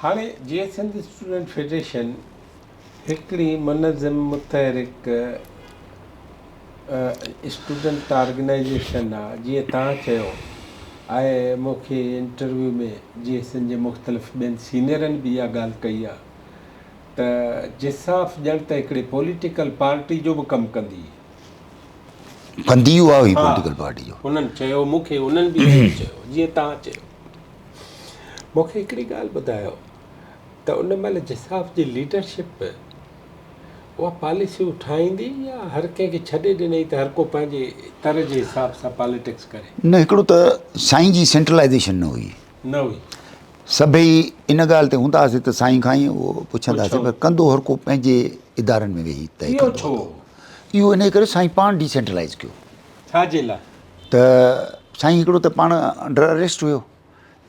هاڻي جيئي Sindh student federation هڪڙي منظم متحرڪ اسٽوڊنٽ آرگنائيزيشن آ جيئن توهان چيو آهي مون کي انٽرويو ۾ جيئي سنڌ جي مختلف ٻين سينئرن به اها ڳالهه ڪئي آ ته جساف ڄڻ ته هڪڙي پوليٽيڪل پارٽي جو به ڪم ڪندي هئي. ڪندي اها هئي پوليٽيڪل پارٽي جو. انهن چيو مون کي انهن به اهو ئي چيو جيئن توهان چيو. مون کي هڪڙي ڳالهه ٻڌايو ته ان مهل جساف جي ليڊرشپ اها پاليسيون ٺاهيندي يا هر ڪنهن کي ڇڏي ڏنئي ته هر ڪو پنهنجي تر جي حساب سان پاليٽڪس ڪري؟ نه هڪڙو ته سائين جي سينٽرلائيزيشن نه هئي. نه هئي. سڀئي ان ڳالهه تي هوندا هئاسين ته سائين کان ئي اهو پڇنداسين پر ڪندو هر ڪو پنهنجي ادارن ۾ ويهي طئي اهو ڇو؟ اهو انهيء ڪري سائين پاڻ ڊي سينٽرلائيز ڪيو. ڇا جي لاء؟ ته سائين هڪڙو ته پاڻ انڊر اريسٽ هيو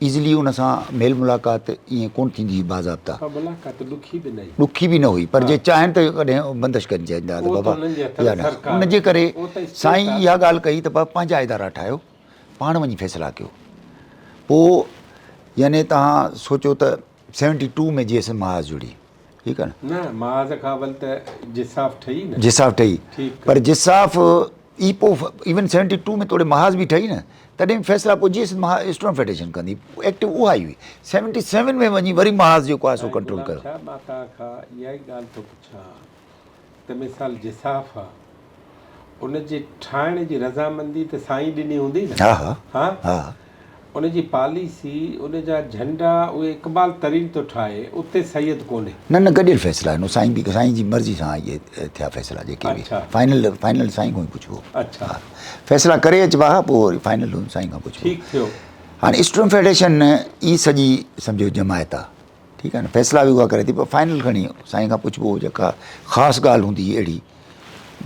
ايزلي ان سان ميل ملاقات ائين ڪونه ٿيندي هئي باضابطا. پر ملاقات ڏکي به نه هئي. ڏکي به نه هئي پر جي چاهين ته ڪڏهن بندش ڪري ڇڏيندا ته بابا اها نه ان جي ڪري سائين اها ڳالهه ڪئي ته بابا پنهنجا ادارا ٺاهيو پاڻ وڃي فيصلا ڪيو پوء يعني توهان سوچو ته سيونٽي ٽو ۾ جي ايس ايم محاذ جڙي ٺيڪ آهي نه. نه محاذ کان اول ته جساف ٺهي نه. جساف ٺهي پر جساف ئي پوء ايون سيونٽي ٽو ۾ توڙي محاذ به ٺهي نه تڏهن به فيصلا پوء جي ايس محاذ اسٽوڊنٽ فيڊريشن ڪندي ايڪٽو اها ئي هئي سيونٽي سيون ۾ وڃي وري محاذ جيڪو آهي سو ڪنٽرول ڪيو. ڇا مان توهان کان اها ئي ڳالهه ٿو پڇان ته مثال جساف آ ان جي ٺاهڻ جي رضامندي ته سائين ڏني هوندي نه؟ ها ها ها. ان جي پاليسي، ان جا جهنڊا اهي اقبال ترين ٿو ٺاهي، اتي سيد ڪونهي. نه نه گڏيل فيصلا آهن، سائين به سائين جي مرضي سان اهي ٿيا فيصلا جيڪي به فائنل فائنل سائين کان ئي پڇبو. اڇا. فيصلا ڪري اچبا ها پوء وري فائنل سائين کان پڇبو. ٺيڪ ٿيو. هاڻي اسٽوڊنٽ فيڊريشن ئي سڄي سمجهو جماعت آ ٺيڪ آ نه فيصلا به اها ڪري ٿي پر فائنل کڻي سائين کان پڇبو جيڪا خاص ڳالهه هوندي هئي اهڙي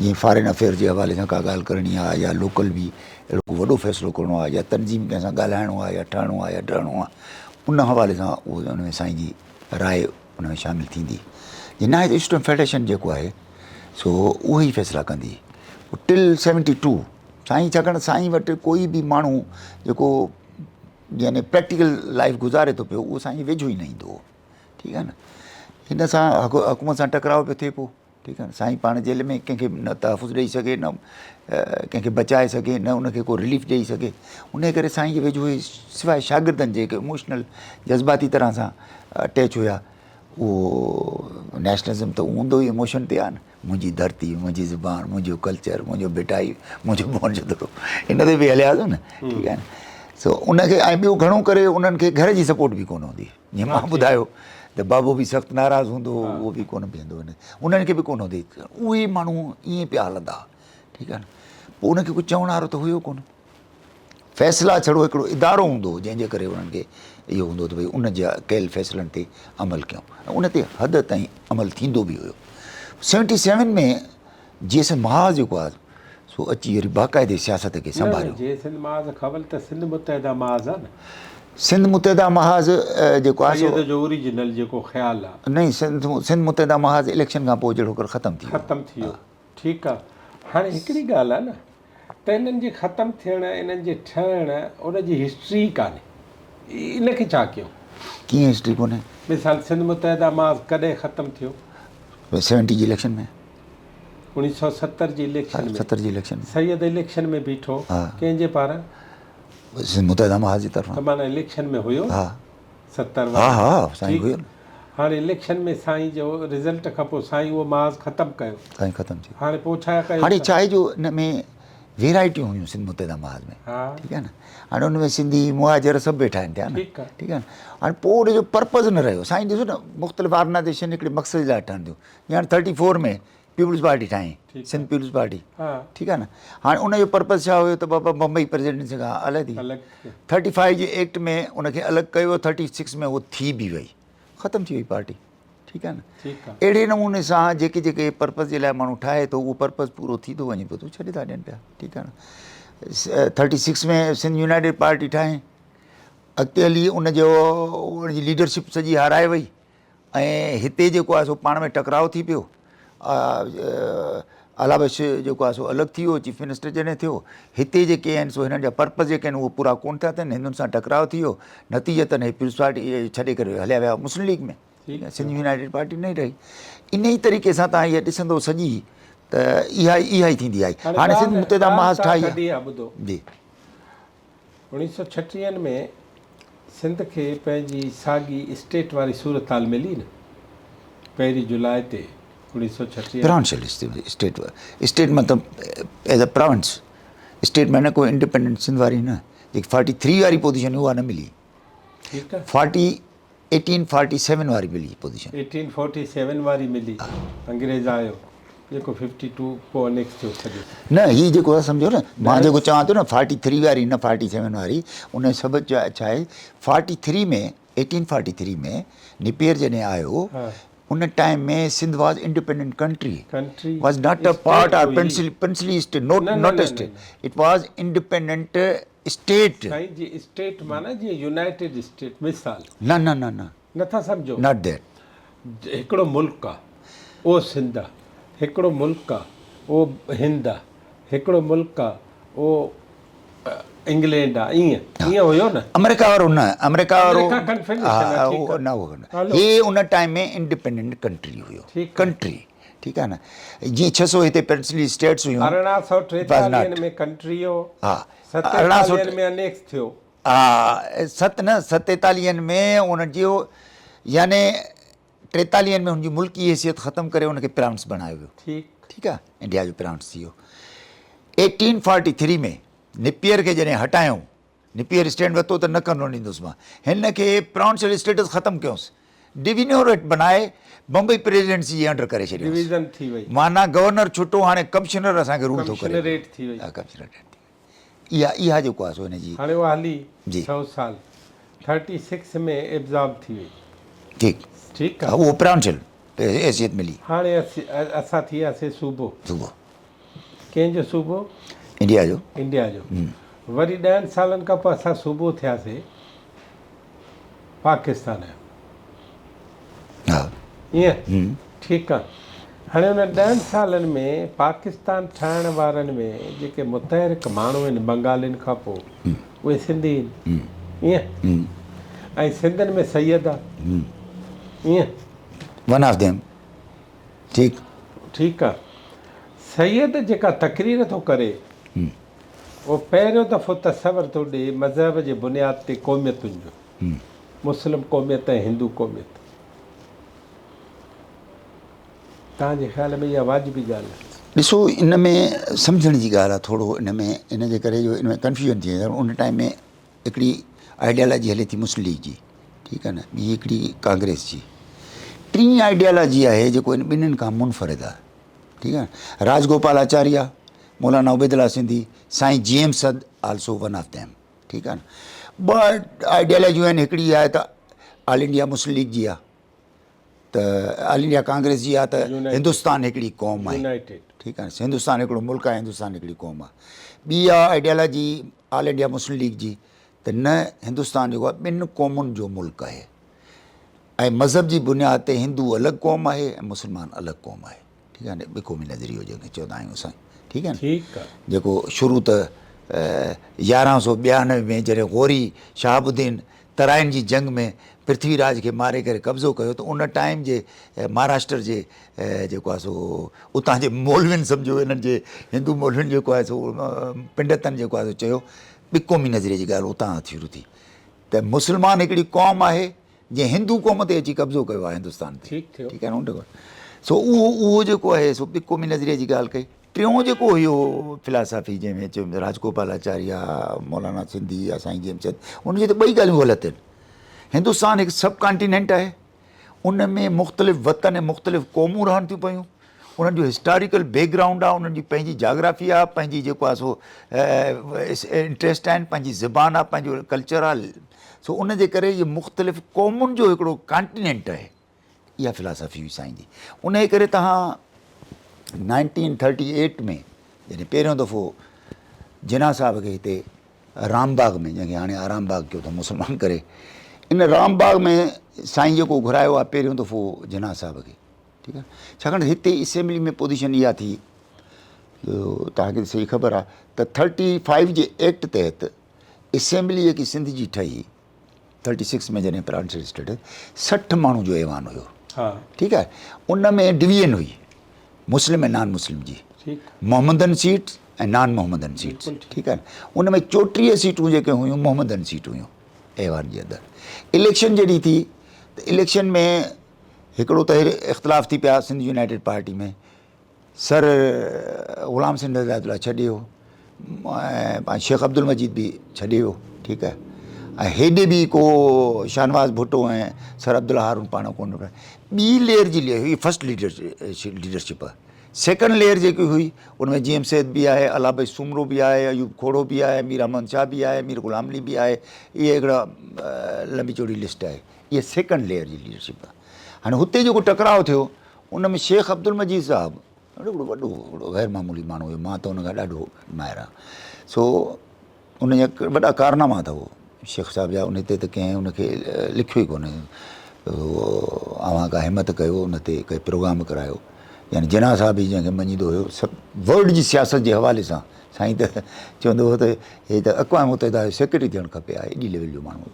جيئن فارين افيئر جي حوالي سان ڪا ڳالهه ڪرڻي آهي يا لوڪل به اهڙو ڪو وڏو فيصلو ڪرڻو آهي يا تنظيم ڪنهن سان ڳالهائڻو آهي يا ٺهڻو آهي يا ڊهڻو آهي ان حوالي سان اهو ان ۾ سائين جي راء ان ۾ شامل ٿيندي جي ناهي ته اسٽوڊنٽ فيڊريشن جيڪو آهي سو اهو ئي فيصلا ڪندي ٽل سيونٽي ٽو سائين ڇاڪاڻ سائين وٽ ڪوئي به ماڻهو جيڪو يعني پريڪٽيڪل لائف گذاري ٿو پيو اهو سائين جي ويجهو ئي نه ايندو هو ٺيڪ آهي نه هن سان حڪومت سان ٽڪراء پيو ٿئي پيو ٺيڪ آهي نه سائين پاڻ جيل ۾ ڪنهن کي نه تحفظ ڏئي سگهي نه ڪنهن کي بچائي سگهي نه ان کي ڪو رليف ڏئي سگهي ان ڪري سائين جي ويجهو هي سواء شاگردن جي اموشنل جذباتي طرح سان اٽيچ هيا اهو نيشنلزم ته هوندو ئي اموشن تي آهي نه منهنجي ڌرتي منهنجي زبان منهنجو ڪلچر منهنجو ڀٽائي منهنجو موهن جو دڙو ان تي به هلياسون نه ٺيڪ آهي نه سو ان کي ۽ ٻيو گهڻو ڪري انهن کي گهر جي سپورٽ به ڪونه هوندي جيئن مان ٻڌايو ته بابو به سخت ناراض هوندو هو اهو به ڪونه بيهندو هو انهن کي به ڪونه هوندي اهي ماڻهو ائين پيا هلندا ٺيڪ آهي نه پوء انهن کي ڪجهه چوڻ وارو ته هيو ڪونه فيصلا ڇڙو هڪڙو ادارو هوندو هو جنهن جي ڪري انهن کي اهو هوندو ته ڀئي ان جي ڪيل فيصلن تي عمل ڪيون ان تي حد تائين عمل ٿيندو به هيو سيونٽي سيون ۾ جي سنڌ محاذ جيڪو آهي سو اچي وري باقاعدي سياست کي سنڀاليو. نه جي سنڌ محاذ کان اول ته سنڌ متحده محاذ آهي نه. سنڌ متحده محاذ جيڪو آهي سو. سيد جو اوريجنل جيڪو خيال آهي. نه سنڌ سنڌ متحده محاذ اليڪشن کان پوء جهڙوڪر ختم ٿي ويو. ختم ٿي ويو ٺيڪ آهي هاڻي هڪڙي ڳالهه آهي نه ته انهن جي ختم ٿيڻ انهن جي ٺهڻ ان جي هسٽري ئي ڪانهي ان کي ڇا ڪيون. ڪيئن هسٽري ڪونهي؟ مثال سنڌ متحده محاذ ڪڏهن ختم ٿيو؟ سيونٽي جي اليڪشن ۾. 1970 جي اليڪشن ۾. 70 جي اليڪشن ۾. سيد اليڪشن ۾ بيٺو. ڪنهن جي پاران؟ سنڌ متحده محاذ جي طرفان. ته معنيٰ اليڪشن ۾ هيو؟ ها. 70 واري. ها ها سائين هيو. هاڻي اليڪشن ۾ سائين جو رزلٽ کان پوء سائين اهو محاذ ختم ڪيو. سائين ختم ٿيو. هاڻي پوء ڇا ڪيو؟ هاڻي ڇا آهي جو ان ۾ ويرائٽيون هيون سنڌ متحده محاذ ۾. ٺيڪ آهي نه. هاڻي ان ۾ سنڌي مهاجر سڀ ويٺا آهن پيا نه. ٺيڪ آهي نه. هاڻي پوء ان جو پرپز نه رهيو. سائين ڏسو نه مختلف آرگنائيزيشن هڪڙي مقصد جي لاء ٺهن ٿيون. جيئن هاڻي ٿرٽي فور ۾ پيپلز پارٽي ٺاهي سنڌ پيپلز پارٽي ٺيڪ آهي نه هاڻي ان جو پرپز ڇا هيو ته بابا بمبئي پريزيڊنسي کان الڳ ٿي ٿرٽي فائيو جي ايڪٽ ۾ ان کي الڳ ڪيو ويو ٿرٽي سڪس ۾ هو ٿي به وئي ختم ٿي وئي پارٽي ٺيڪ آهي نه اهڙي نموني سان جيڪي جيڪي پرپز جي لاء ماڻهو ٺاهي ٿو اهو پرپز پورو ٿي ٿو وڃي پيو ته ڇڏي ٿا ڏين پيا ٺيڪ آهي نه thirty six ۾ Sindh united party ٺاهي اڳتي هلي ان جو ان جي ليڊرشپ سڄي هارائي وئي ۽ هتي جيڪو آهي سو پاڻ ۾ ٽڪراء ٿي پيو. الله بخش جيڪو آهي سو الڳ ٿي ويو چيف منسٽر جڏهن ٿيو. هتي جيڪي آهن سو هنن جا پرپز جيڪي آهن اهي پورا ڪونه ٿيا اٿن، هندن سان ٽڪراء ٿي ويو، نتيجتن هي پيپلز پارٽي ڇڏي ڪري هليا ويا مسلم ليگ ۾، سنڌ يونائيٽيڊ پارٽي نه رهي. ان ئي طريقي سان توهان اها ڏسندو سڄي ته اها اها ئي ٿيندي آئي. هاڻي سنڌ متحده محاذ ٺاهي آهي. جي. اوڻيهه سؤ ڇٽيهن ۾ سنڌ کي پنهنجي ساڳي اسٽيٽ واري صورتحال ملي نه پهرين جولاء تي اوڻيهه سؤ ڇٽيهن. پراونشل اسٽيٽ اسٽيٽ مطلب ايز اي پراونس اسٽيٽ معنيٰ ڪو انڊيپينڊنٽ سنڌ واري نه جيڪي فارٽي ٿري واري پوزيشن اها نه ملي. ٺيڪ آ. فارٽي ايٽين فارٽي سيون واري ملي پوزيشن. ايٽين فورٽي سيون واري ملي انگريز آيو جيڪو ففٽي ٽو پوء انيڪس ٿيو سڄو. نه هي جيڪو آ سمجهو نه مان جيڪو چوان ٿو نه فارٽي ٿري واري نه فارٽي سيون واري ان جو سبب ڇا آهي فارٽي ٿري ۾ ايٽين فارٽي ٿري ۾ نپيئر جڏهن آيو ان time ۾ Sindh was independent country was not a part or princely state not not state it was independent state. سائين جي اسٽيٽ معنيٰ جيئن يونائيٽيڊ اسٽيٽ مثال. نه نه نه نه. نه ٿا سمجهو. Not that. هڪڙو ملڪ آ اهو سنڌ آ، هڪڙو ملڪ آ اهو هند آ، هڪڙو ملڪ آ اهو انگلينڊ آ ائين ائين هيو نه. آمريڪا وارو نه آمريڪا وارو آمريڪا ڪنفيڊريشن آ ٺيڪ آ. نه اهو هي ان ٽائيم ۾ انڊيپينڊنٽ ڪنٽري هيو ڪنٽري ٺيڪ آ نه جيئن ڇهه سو هتي پرنسلي اسٽيٽس هيون 1843 ۾ ڪنٽري هو ها 47 ۾ انيڪس ٿيو. ها ست نه ستيتاليهن ۾ ان جو يعني ٽيتاليهن ۾ هن جي ملڪي حيثيت ختم ڪري ان کي پراونس بڻايو ويو. ٺيڪ. ٺيڪ آ انڊيا جو پراونس ٿي ويو. 1843 ۾ نپيئر کي جڏهن هٽايائون نپيئر اسٽينڊ ورتو ته نه ڪرڻو ڏيندس مان هن کي پراونشل اسٽيٽس ختم ڪيونس ڊوينيوريٽ بنائي بمبئي پريزيڊنسي جي انڊر ڪري ڇڏيونس. ڊويزن ٿي وئي. معنيٰ گورنر ڇٽو هاڻي ڪمشنر اسان کي رول ٿو ڪري. ڪمشنريٽ ٿي وئي. ها ڪمشنريٽ ٿي وئي. اها اها جيڪو آهي سو هن جي. هاڻي اها هلي جي. سئو سال ٿرٽي سڪس ۾ ابزارب ٿي وئي. ٺيڪ. ٺيڪ آ. اهو پراونشل حيثيت ملي. هاڻي اسان ٿي وياسي صوبو. صوبو. ڪنهن جو صوبو؟ انڊيا جو. انڊيا جو. وري ڏهن سالن کان پوء اسان صوبو ٿياسي پاڪستان جو. ها. ائين؟ ٺيڪ آ. هاڻي انهن ڏهن سالن ۾ پاڪستان ٺاهڻ وارن ۾ جيڪي متحرڪ ماڻهو آهن بنگالين کان پوء اهي سنڌي آهن. ائين؟ ۽ سنڌين ۾ سيد آ. ائين؟ One of them. ٺيڪ. ٺيڪ آ. سيد جيڪا تقرير ٿو ڪري اهو پهريون دفعو تصور ٿو ڏئي مذهب جي بنياد تي قوميتن جو، مسلم قوميت ۽ هندو قوميت. توهان جي خيال ۾ اها واجبي ڳالهه آهي؟ ڏسو ان ۾ سمجهڻ جي ڳالهه آهي ٿورو ان ۾ ان جي ڪري جو ان ۾ ڪنفيوزن ٿي وڃي ان ٽائيم ۾ هڪڙي آئيڊيالاجي هلي ٿي مسلم ليگ جي ٺيڪ آهي نه ٻي هڪڙي ڪانگريس جي ٽين آئيڊيالاجي آهي جيڪو ان ٻنهين کان منفرد آهي ٺيڪ آهي راج گوپال آچاريا مولانا عبيد الله سنڌي سائين G M Syed also one of them ٺيڪ آهي نه ٻه آئيڊيالاجيون آهن هڪڙي آهي ته آل انڊيا مسلم ليگ جي آهي ته آل انڊيا ڪانگريس جي آهي ته هندستان هڪڙي قوم آهي ٺيڪ آهي هندستان هڪڙو ملڪ آهي هندستان هڪڙي قوم آهي ٻي آهي آئيڊيالاجي آل انڊيا مسلم ليگ جي ته نه هندستان جيڪو آهي ٻن قومن جو ملڪ آهي ۽ مذهب جي بنياد تي هندو الڳ قوم آهي ۽ مسلمان الڳ قوم آهي ٺيڪ آهي نه ٻه قومي نظريو جنهن کي چوندا آهيون اسان ٺيڪ آهي نه جيڪو شروع ته 1192 ۾ جڏهن غوري شهاب الدين ترائن جي جنگ ۾ پرٿوي راج کي ماري ڪري قبضو ڪيو ته ان ٽائيم جي مهاراشٽر جي جيڪو آهي سو اتان جي مولوين سمجهو انهن جي هندو مولوين جيڪو آهي سو پنڊتن جيڪو آهي سو چيو ٻه قومي نظريي جي ڳالهه اتان شروع ٿي ته مسلمان هڪڙي قوم آهي جنهن هندو قوم تي اچي قبضو ڪيو آهي هندستان تي ٺيڪ آهي نه سو اهو اهو جيڪو آهي سو ٻه قومي نظريي جي ڳالهه ڪئي ٽيون جيڪو هيو فلاسافي جنهن ۾ چيو راج گوپال آچاريا مولانا سنڌي يا سائين جي ايم سيد ان جي ته ٻئي ڳالهيون غلط آهن هندستان هڪ سب ڪانٽينينٽ آهي ان ۾ مختلف وطن ۽ مختلف قومون رهن ٿيون پيون انهن جو هسٽاريڪل بيڪ گرائونڊ آهي انهن جي پنهنجي جاگرافي آهي پنهنجي جيڪو آهي سو انٽريسٽ آهن پنهنجي زبان آهي پنهنجو ڪلچر آهي سو ان جي ڪري اهي مختلف قومن جو هڪڙو ڪانٽينينٽ آهي اها فلاسافي هئي سائين جي ان جي ڪري تهان نائنٽين ٿرٽي ايٽ ۾ جڏهن پهريون دفعو جناح صاحب کي هتي رام باغ ۾ جنهن کي هاڻي آرام باغ ڪيو اٿن مسلمان ڪري ان رام باغ ۾ سائين جيڪو گهرايو آهي پهريون دفعو جناح صاحب کي ٺيڪ آهي ڇاڪاڻ ته هتي اسيمبلي ۾ پوزيشن اها ٿي جو توهان کي صحيح خبر آهي ته 35 جي ايڪٽ تحت اسيمبلي جيڪي سنڌ جي ٺهي 36 ۾ جڏهن پرائيم اسٽيٽ 60 ماڻهو جو ايوان هيو ٺيڪ آهي ان ۾ ڊويزن هئي مسلم ۽ نان مسلم جي محمدن سيٽ ۽ نان محمدن سيٽ ٺيڪ آهي ان ۾ 34 سيٽون جيڪي هيون محمدن سيٽ هيون ايوان جي اندر اليڪشن جڏهن ٿي ته اليڪشن ۾ هڪڙو ته اختلاف ٿي پيا سنڌ يونائيٽيڊ پارٽي ۾ سر غلام حسين رضا الله ڇڏي ويو ۽ شيخ عبدالمجيد به ڇڏي ويو ٺيڪ آهي ۽ هيڏي به ڪو شاهنواز ڀٽو ۽ سر عبدالله هارون پاڻ ڪونه ٻي ليئر جي ليئر هئي فرسٽ ليڊرشپ آهي سيڪنڊ ليئر جيڪي هئي ان ۾ جي ايم سيد به آهي الله بخش سومرو به آهي ايوب کوڙو به آهي مير احمد شاهه به آهي مير غلام علي به آهي اهي هڪڙا لمبي چوڙي لسٽ آهي اها سيڪنڊ ليئر جي ليڊرشپ آهي هاڻي هتي جيڪو ٽڪراء ٿيو ان ۾ شيخ عبدالمجيد صاحب هڪڙو وڏو هڪڙو غير معمولي ماڻهو هيو مان ته ان کان ڏاڍو ماهر آهيان سو ان جا وڏا ڪارناما اٿو شيخ صاحب جا ان تي ته ڪنهن ان کي لکيو ئي ڪونهي اوهان ڪا همت ڪيو ان تي ڪي پروگرام ڪرايو يعني جناح صاحب به جنهن کي مڃيندو هيو سڀ ورلڊ جي سياست جي حوالي سان سائين ته چوندو هو ته هي ته اقوام متحده جو سيڪريٽري ٿيڻ کپي ها ايڏي ليول جو ماڻهو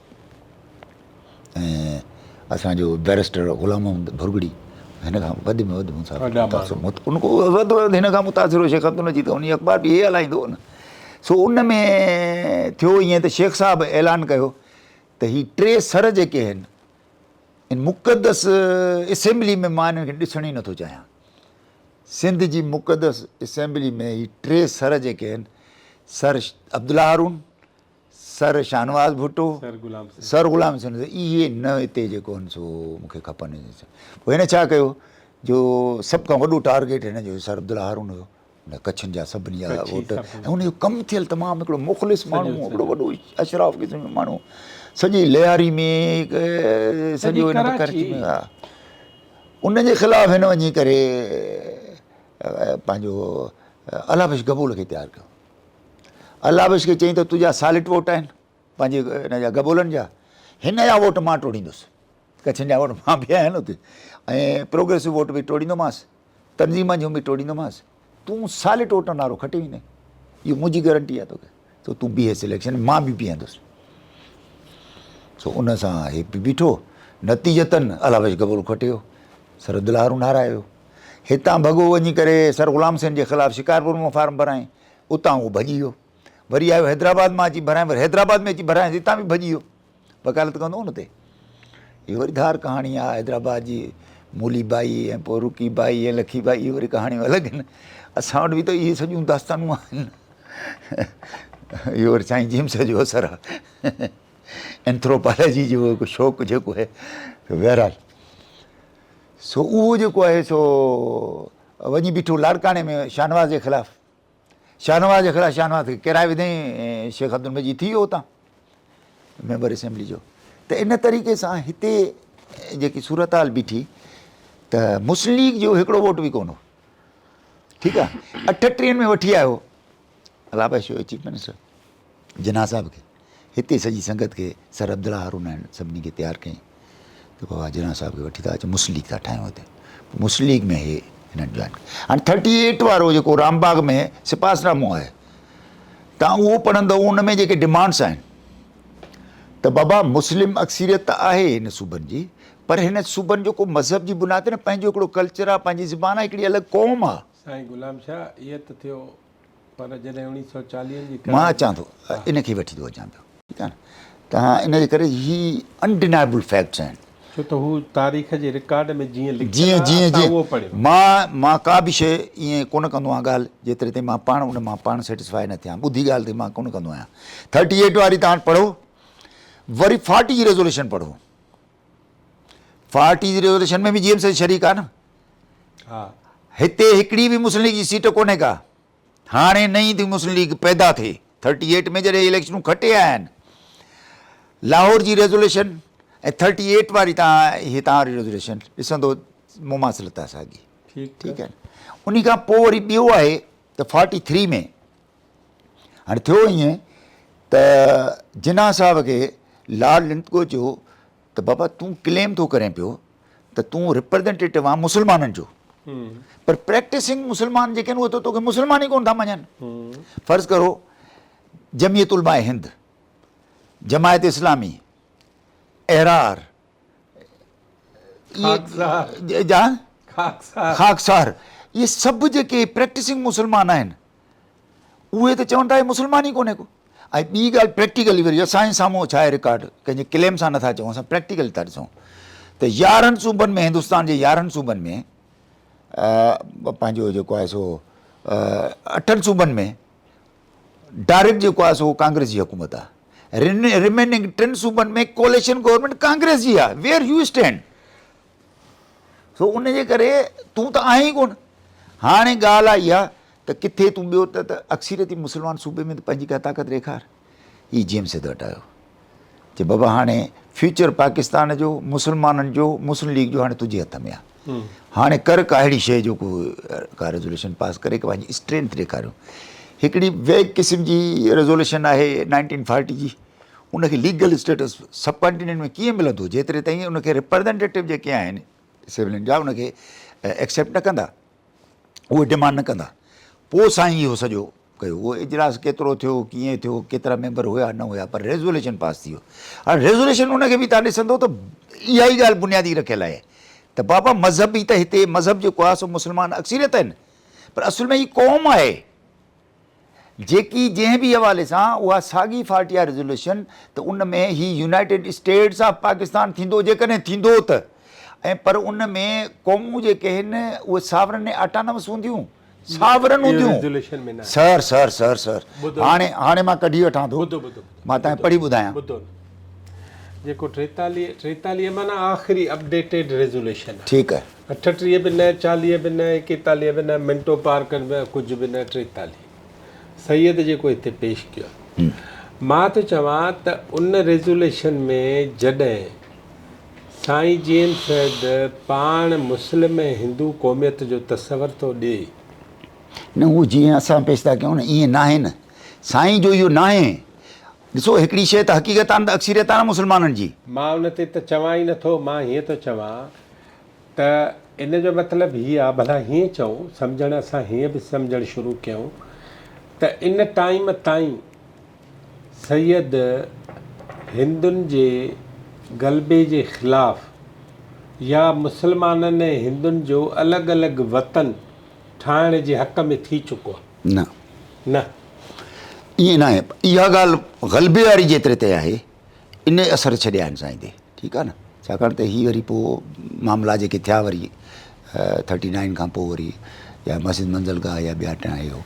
۽ اسان جو بئريسٽر غلام محمد ڀرڳڙي هن کان وڌ ۾ وڌ مون سان متاثر ان کان وڌ ۾ وڌ هن کان متاثر هو شيخ عبدالمجيد ان جي اخبار به هي هلائيندو هو نه سو ان ۾ ٿيو ائين ته شيخ صاحب اعلان ڪيو ته هي ٽي سر جيڪي آهن ان مقدس اسيمبلي ۾ مان انهن کي ڏسڻ ئي نٿو چاهيان سنڌ جي مقدس اسيمبلي ۾ هي ٽي سر جيڪي آهن سر عبدالله هارون سر شاهنواز ڀٽو، سر غلام حسين اهي نه هتي جيڪو آهن سو مون کي کپن. پوء هن ڇا ڪيو جو سڀ کان وڏو ٽارگيٽ هن جو سر عبدالله هارون هيو. هن ڪڇن جا سڀني جا ووٽ ۽ ان جو ڪم ٿيل تمام هڪڙو مخلص ماڻهو هو، هڪڙو وڏو اشراف قسم جو ماڻهو سڄي لياري ۾ سڄو هن ڪراچي ۾ ها ان جي خلاف هن وڃي ڪري پنهنجو الله بخش گبول کي تيار ڪيو. الله بخش کي چيائين ته تنهنجا سالٽ ووٽ آهن پنهنجي هن جا گبولن جا هن جا ووٽ مان ٽوڙيندس ڪڇن جا ووٽ مان به آهن اتي ۽ پروگريسو ووٽ به ٽوڙيندومانس تنظيمن جون به ٽوڙيندومانس تون سالٽ ووٽن وارو کٽي ويندين اهو منهنجي گارنٽي آهي توکي تو تون بيهه سليڪشن مان به بيهندس سو ان سان هي به بيٺو نتيجتن الله بخش گبول کٽي ويو سر عبدالله هارون هارايو هتان ڀڳو وڃي ڪري سر غلام حسين جي خلاف شڪارپور مان فارم ڀرايائين اتان هو ڀڄي ويو. وري آيو حيدرآباد مان اچي ڀرايائين وري حيدرآباد ۾ اچي ڀرايائين اتان به ڀڄي ويو. وڪالت ڪندو هو نه اتي. هي وري ڌار ڪهاڻي آهي حيدرآباد جي مولي بائي ۽ پوء رڪي بائي ۽ لکي بائي اهي وري ڪهاڻيون الڳ آهن. اسان وٽ به ته اهي سڄيون داستانون آهن. اهو وري سائين جيمس جو اثر آهي. اينٿروپالاجي جو هڪ شوق جيڪو آهي بهرحال سو اهو جيڪو آهي سو وڃي بيٺو لاڙڪاڻي ۾ شاهنواز جي خلاف. شاهنواز جي خلاف شاهنواز کي ڪيرائي وڌائين شيخ عبدالمجيد ٿي ويو اتان ميمبر اسيمبلي جو ته ان طريقي سان هتي جيڪي صورتحال بيٺي ته مسلم ليگ جو هڪڙو ووٽ به ڪونه هو ٺيڪ آهي اٺٽيهن ۾ وٺي آيو الله بخش چيف منسٽر جناح صاحب کي هتي سڄي سنگت کي سر عبدالله هارون ۽ سڀني کي تيار ڪيائين ته بابا جناح صاحب کي وٺي ٿا اچون مسلم ليگ ٿا ٺاهيون هتي پوء مسلم ليگ ۾ هي هنن جوائن ڪيو هاڻي ٿرٽي ايٽ وارو جيڪو رام باغ ۾ سپاس نامو آهي تان اهو پڙهندو ان ۾ جيڪي ڊمانڊس آهن ته بابا مسلم اڪثريت ته آهي هن صوبن جي پر هن صوبن جو ڪو مذهب جي بنياد تي نه پنهنجو هڪڙو ڪلچر آهي پنهنجي زبان آهي هڪڙي الڳ قوم آهي. سائين غلام شاهه اهي ته ٿيو پر جڏهن اوڻيهه سؤ چاليهن جي مان اچان ٿو ان کي وٺي ٿو اچان پيو ٺيڪ آهي نه تهان ان جي ڪري هي انڊينائبل فيڪٽس آهن. ڇو ته هو تاريخ جي رڪارڊ ۾ جيئن لکيل جيئن آهي جيئن اسان جيئن اهو پڙهيو. مان مان ڪا به شيء ائين ڪونه ڪندو آهيان ڳالهه جيتري تائين مان پاڻ ان مان پاڻ سيٽسفائي نه ٿيان ٻڌي ڳالهه تي مان ڪونه ڪندو آهيان ٿرٽي ايٽ واري تهان پڙهو وري فارٽي جي ريزوليشن پڙهو فارٽي جي ريزوليشن ۾ به جي ايم سيد شريڪ آهي نه ها هتي هڪڙي به مسلم ليگ جي سيٽ ڪونهي ڪا هاڻي نئين ٿي مسلم ليگ پيدا ٿئي ٿرٽي ايٽ ۾ جڏهن اليڪشنون کٽي آيا آهن لاهور جي ريزوليشن ۽ ٿرٽي ايٽ واري تان هي تان واري ريزوليشن ڏسندو مماثلت آهي ساڳي ٺيڪ آهي ان کان پوء وري ٻيو آهي ته فارٽي ٿري ۾ هاڻي ٿيو ائين ته جناح صاحب کي لارڊ لنتگو چيو ته بابا تون ڪليم ٿو ڪرين پيو ته تون ريپرزنٽيٽو آهين مسلمانن جو. پر پريڪٽسنگ مسلمان جيڪي آهن اهي ته توکي مسلمان ئي ڪونه ٿا مڃن. فرض ڪرو جمعيت علماء هند، جماعت اسلامي، احرار، خاڪسار، اهي سڀ جيڪي پريڪٽسنگ مسلمان آهن اهي ته چون ٿا هي مسلمان ئي ڪونهي ڪو. ۽ ٻي ڳالهه پريڪٽيڪلي وري اسان جي سامهون ڇا آهي رڪارڊ ڪنهن جي ڪليم سان نٿا چئون اسان پريڪٽيڪلي ٿا ڏسون ته 11 صوبن ۾ هندستان جي 11 صوبن ۾ پنهنجو جيڪو آهي سو اٺن صوبن ۾ ڊائريڪٽ جيڪو آهي سو ڪانگريس جي حڪومت آهي ريميننگ ٽن صوبن ۾ ڪوليشن گورنمينٽ ڪانگريس جي آهي ويئر يو اسٽينڊ سو ان جي ڪري تون ته آهين ئي ڪونه. هاڻي ڳالهه آئي آهي ته ڪٿي تون ٻيو ته ته اڪثريتي مسلمان صوبي ۾ ته پنهنجي ڪا طاقت ڏيکار. هي جي ايم سيد وٽ آيو. چي بابا هاڻي فيوچر پاڪستان جو، مسلمانن جو، مسلم ليگ جو هاڻي تنهنجي هٿ ۾ آهي. هاڻي ڪر ڪا اهڙي شيء جو ڪو ڪا ريزوليشن پاس ڪري ڪا پنهنجي اسٽرينٿ ڏيکاريون. هڪڙي ويگ قسم جي ريزوليشن آهي نائنٽين فارٽي جي. ان کي ليگل اسٽيٽس سب ڪانٽيننٽ ۾ ڪيئن ملندو جيتري تائين ان کي ريپرزنٽيٽو جيڪي آهن سولين جا ان کي ايڪسيپٽ نه ڪندا اهي ڊمانڊ نه ڪندا پوء سائين اهو سڄو ڪيو اهو اجلاس ڪيترو ٿيو ڪيئن ٿيو ڪيترا ميمبر هيا نه هيا پر ريزوليشن پاس ٿي ويو هاڻي ريزوليشن ان کي به تان ڏسندو ته اها ئي ڳالهه بنيادي رکيل آهي ته بابا مذهب ئي ته هتي مذهب جيڪو آهي سو مسلمان اڪثريت آهن پر اصل ۾ هي قوم آهي جيڪي جنهن به حوالي سان اها ساڳي فارٽيا ريزوليوشن ته ان ۾ هي يونائيٽيڊ اسٽيٽس آف پاڪستان ٿيندو جيڪڏهن ٿيندو ته ۽ پر ان ۾ قومون جيڪي آهن اهي ساورن ۽ آٽانومس هونديون ساورن هونديون سر سر سر سر هاڻي هاڻي مان ڪڍي وٺان ٿو مان تنهن پڙهي ٻڌايان جيڪو 43 43 معنيٰ آخري اپڊيٽيڊ ريزوليوشن ٺيڪ آهي 38 به نه، 40 به نه، 41 به نه، منٽو پارڪ به ڪجهه به نه، 43. سيد جيڪو هتي پيش ڪيو آهي. مان ٿو چوان ته ان ريزوليشن ۾ جڏهن سائين جي ايم سيد پاڻ مسلم ۽ هندو قوميت جو تصور ٿو ڏئي. نه هو جيئن اسان پيش ٿا ڪيون نه ائين ناهي نه سائين جو اهو ناهي. ڏسو هڪڙي شيء ته حقيقت آهي نه ته اڪثريت آهي نه مسلمانن جي. مان ان تي ته چوان ئي نه ٿو، مان هيئن ٿو چوان ته ان جو مطلب هي آ، ڀلا هيئن چئون، سمجهڻ اسان هيئن به سمجهڻ شروع ڪيون ته ان ٽائيم تائين سيد هندن جي غلبي جي خلاف يا مسلمانن ۽ هندن جو الڳ الڳ وطن ٺاهڻ جي حق ۾ ٿي چڪو آ. نه. نه. ائين ناهي. اها ڳالهه غلبي واري جيتري تي آهي. ان اثر ڇڏيا آهن سائين تي ٺيڪ آهي نه ڇاڪاڻ ته هي وري پوء معاملا جيڪي ٿيا وري ٿرٽي نائن کان پوء وري يا مسجد منزل گاهه يا ٻيا ٽيا اهو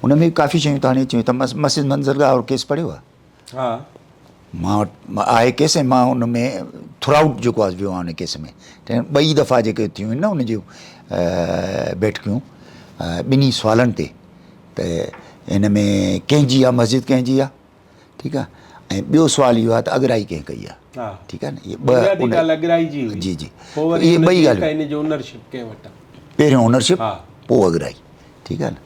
ان ۾ ڪافي شيون ته هاڻي اچي ويون ته مسجد منزل گاهه وارو ڪيس پڙهيو آهي ها مان وٽ آهي ڪيس ۽ مان ان ۾ ٿرو آئوٽ جيڪو آهي ويو آهيان ان ڪيس ۾ ٻئي دفعا جيڪي ٿيون آهن نه ان جون بيٺڪيون ٻنهي سوالن تي ته هن ۾ ڪنهن جي آهي مسجد ڪنهن جي آهي ٺيڪ آ ۽ ٻيو سوال اهو آ ته اڳرائي ڪنهن ڪئي آ ٺيڪ آ نه اهي ٻه بنيادي ڳالهه اڳرائي جي هئي جي جي پوء وري اهي ٻئي ڳالهيون ان جو اونرشپ ڪنهن وٽ آ پهريون اونرشپ پوء اڳرائي ٺيڪ آ نه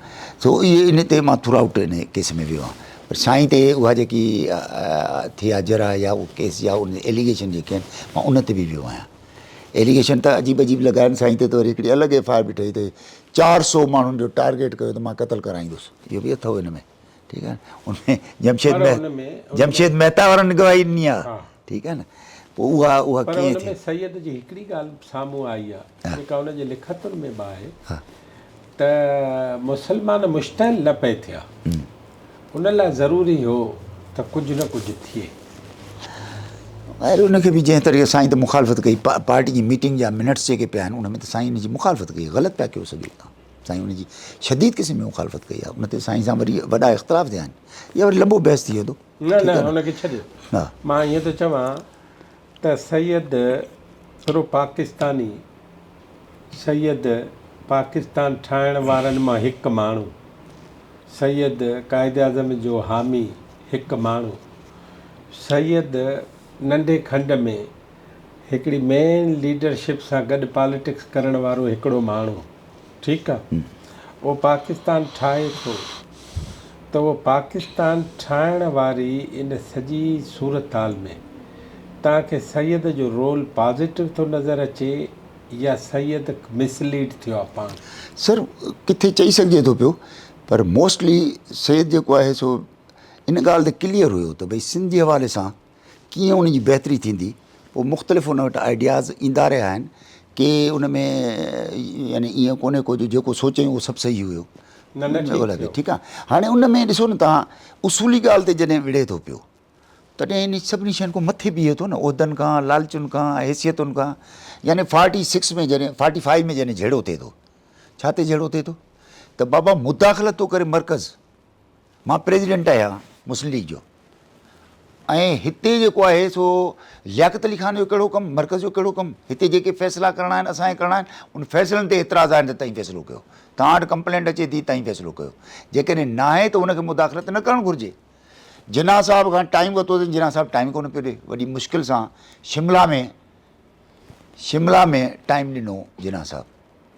سو اهي ان تي مان ٿرو آئوٽ ان ڪيس ۾ ويو آهيان پر سائين تي اها جيڪي ٿي آ جرا يا اهو ڪيس يا ان ايليگيشن جيڪي آهن مان ان تي به ويو آهيان ايليگيشن ته عجيب عجيب لڳا آهن سائين تي ته وري هڪڙي الڳ ايف I R به ٺهي ته 400 ماڻهن جو ٽارگيٽ ڪيو ته مان قتل ڪرائيندس اهو به اٿو ان ۾ ٺيڪ آهي ان ۾ جمشيد جمشيد مهتا وارن گواهي ڏني آهي ٺيڪ آهي نه پوء اها اها ڪيئن ٿي؟ پر ان ۾ سيد جي هڪڙي ڳالهه سامهون آئي آهي جيڪا ان جي لکتن ۾ به آهي ته مسلمان مشتعل نه پئي ٿيا ان لاء ضروري هو ته ڪجهه نه ڪجهه ٿئي. غير ان کي به جنهن طريقي سائين ته مخالفت ڪئي پارٽي جي ميٽنگ جا منٽس جيڪي پيا آهن ان ۾ ته سائين ان جي مخالفت ڪئي غلط پيا ڪيو سڄو تان سائين ان جي شديد قسم جي مخالفت ڪئي آهي ان تي سائين سان وري وڏا اختلاف ٿيا آهن اها وري لنبو بحث ٿي ويندو نه نه ان کي ڇڏيو مان ائين ٿو چوان ته سيد پرو پاڪستاني سيد پاڪستان ٺاهڻ وارن مان هڪ ماڻهو سيد قائد اعظم جو حامي هڪ ماڻهو سيد ننڍي کنڊ ۾ هڪڙي مين ليڊرشپ سان گڏ پاليٽڪس ڪرڻ وارو هڪڙو ماڻهو ٺيڪ آ اهو پاڪستان ٺاهي ٿو ته اهو پاڪستان ٺاهڻ واري ان سڄي صورتحال ۾ توهان کي سيد جو رول پازيٽو ٿو نظر اچي يا سيد مسليڊ ٿيو آ پاڻ؟ سر ڪٿي چئي سگهجي ٿو پيو پر موسٽلي سيد جيڪو آهي سو ان ڳالهه تي ڪليئر هيو ته ڀئي سنڌ جي حوالي سان ڪيئن ان جي بهتري ٿيندي پوء مختلف ان وٽ آئيڊياز ايندا رهيا آهن ڪي ان ۾ يعني ائين ڪونهي ڪو جو جيڪو سوچيائين اهو سڀ صحيح هيو نه نه ٺيڪ ٿيو. ٺيڪ آهي هاڻي ان ۾ ڏسو نه توهان اصولي ڳالهه تي جڏهن وڙهي ٿو پيو تڏهن انهن سڀني شين کان مٿي بيهي ٿو نه، عهدن کان، لالچن کان، حيثيتن کان، يعني فارٽي سڪس ۾ جڏهن، فارٽي فائيو ۾ جڏهن جهيڙو ٿئي ٿو، ڇا تي جهيڙو ٿئي ٿو ته بابا مداخلت ٿو ڪري مرڪز، مان پريزيڊنٽ آهيان مسلم ليگ جو ۽ هتي جيڪو آهي سو لياقت علي خان جو ڪهڙو ڪم، مرڪز جو ڪهڙو ڪم، هتي جيڪي فيصلا ڪرڻا آهن اسان کي ڪرڻا آهن، ان فيصلن تي اعتراض آهن ته تائين فيصلو ڪيو، توهان وٽ ڪمپلينٽ اچي ٿي تائين فيصلو ڪيو، جيڪڏهن ناهي ته ان کي مداخلت نه ڪرڻ گهرجي. جناح صاحب کان ٽائيم ورتو اٿن جناح صاحب ٽائيم ڪونه پيو ڏي وڏي مشڪل سان شملا ۾ شملا ۾ ٽائيم ڏنو جناح صاحب